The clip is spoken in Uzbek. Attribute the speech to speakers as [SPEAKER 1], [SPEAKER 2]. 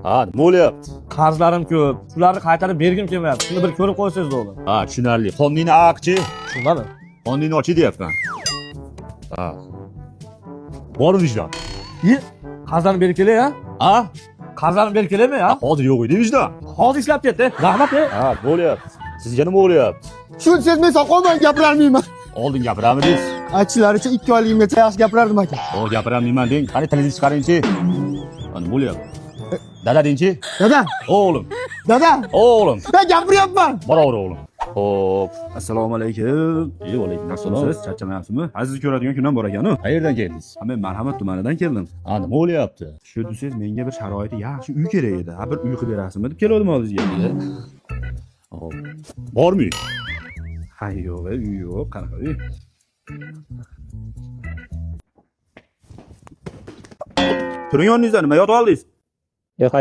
[SPEAKER 1] Ha, nima bo'lyapti?
[SPEAKER 2] Qarzlarim ko'p. Shularni qaytarib bergim kelmayapti. Shuni bir ko'rib qo'ysangiz bo'ldi.
[SPEAKER 1] Ha, tushunarli. Qoningni aqchi.
[SPEAKER 2] Tushunmadim.
[SPEAKER 1] Qoningni ochi deyapman. Ha. Bormi vijdon?
[SPEAKER 2] Ye, qarzlarni berib kelay, ha?
[SPEAKER 1] Ha?
[SPEAKER 2] Qarzlarni berib kelaymi, ha?
[SPEAKER 1] Hozir yo'q edi vijdon.
[SPEAKER 2] Hozir ishlab ketdi. Rahmat, e.
[SPEAKER 1] Ha, bo'lyapti. Sizga nima bo'lyapti?
[SPEAKER 3] Shuni sezmay soqolman, gapirolmayman.
[SPEAKER 1] Oldin gapiramidingiz?
[SPEAKER 3] Aytishlaricha 2 oyligimgacha yaxshi gapirardim aka.
[SPEAKER 1] O, gapiramayman deng. Qani tilingizni chiqaringchi. Ha, nima bo'lyapti? Dada dengchi.
[SPEAKER 3] Dada,
[SPEAKER 1] O'g'lim.
[SPEAKER 3] dada,
[SPEAKER 1] O'g'lim.
[SPEAKER 3] ben gapiryapman.
[SPEAKER 1] Boraver o'g'lim. Xo'p.
[SPEAKER 4] Assalomu alaykum.
[SPEAKER 1] E, alaykum assalom.
[SPEAKER 4] Siz charchamayapsizmi? Aziz ko'radigan kun ham bor ekan-u.
[SPEAKER 1] Qayerdan keldingiz?
[SPEAKER 4] Ha, men Marhamat tumanidan keldim.
[SPEAKER 1] Ha, nima bo'lyapti?
[SPEAKER 4] Shu desangiz menga bir sharoiti yaxshi uy kerak edi. Ha, bir uy qilib berasizmi deb kelgandim oldingizga.
[SPEAKER 1] Xo'p. Bormi uy?
[SPEAKER 4] Ha, yo'q, uy yo'q, qanaqa uy? Turing o'rningizdan, nima yotib oldingiz?
[SPEAKER 2] Yo'q,